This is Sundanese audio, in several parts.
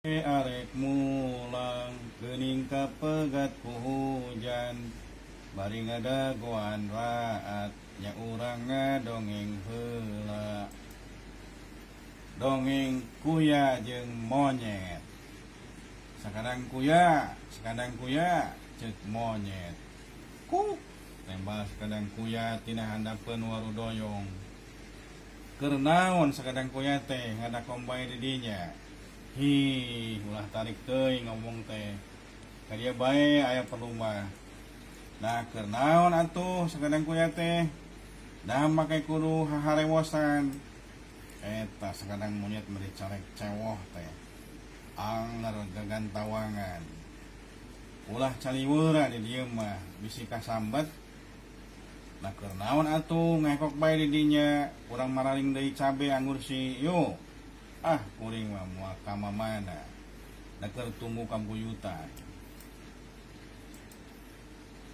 Arek mulang geuning kapegat ku hujan bari ngadagoan raat nya urang ngadongeng heula. Dongeng kuya jeung monyet. Sakadang kuya, sakadang kuya, ceuk monyet. Kuk, tembal sakadang kuya tina handapeun warudoyong. Keur naon sakadang kuya teh ngadakom bae di dinya. Hih, ulah tarik teuing ngomong teh. Ka dieu bae aya perlu mah. Nah, keur naon atuh sakadang kuya teh? Dah make kudu haharewosan. Eta sakadang monyet meni carek cewoh teh. Anger gagantawangan. Ulah caliweura di dieu mah bisi kasambet. Nah, keur naon atuh ngahekok bae di dinya, urang mararing deui cabe anggur si yu. Ah kuring mah moal ka mamana da keur tunggu kabuyutan.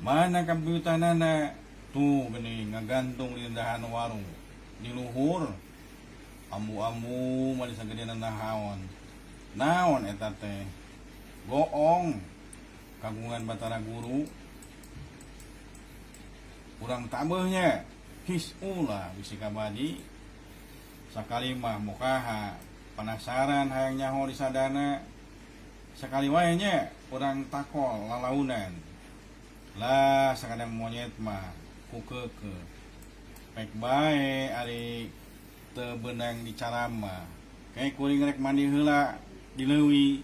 Mana kabuyutanana? Tuh geuning ngagantung di dahan warung di luhur. Ambu-ambu mah sagede nanahaon. Naon eta teh? Goong kagungan Batara Guru. Urang tabeuh nya. His ulah bisi kabadi. Sakali mah mukaha panasaran hayang nyaho disadana. Sakali wae nya urang takol lalaunan. Lah sakadang monyet mah ku keukeuh. Pek bae ari teu beunang dicaramah. Ke kuring rek mandi heula di leuwi.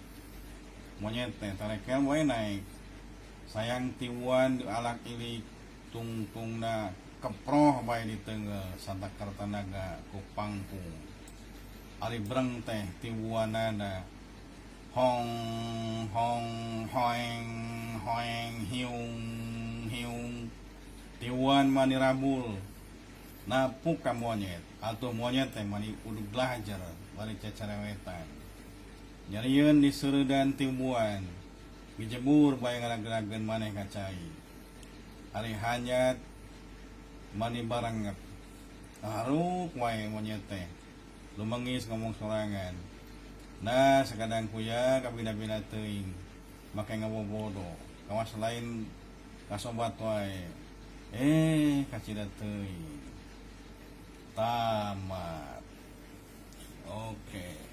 Monyet teh tarekel wae naek. Sayang tiwuan dialak ilik tungtungna keproh bae diteunggeul satakar tanaga ku pangpung. Ari breng teh tiwuanana hong hong hoeng hoeng hiung hiung. Tiwuan mani rabul napuk ka monyet atuh monyet teh mani udug lajer bari cecerewetan. Nyerieun diseureudan tiwuan ngijebur bae ngaragrageun maneh ka cai. Ari hanyat mani barenget. Haruk wae monyet teh. Lumengis ngomong sorangan. Nah sakadang kuya kabina-bina teuing make ngabobodo. Kawas lain kasobat wae. Eh kacida teuing. Tamat. Oke.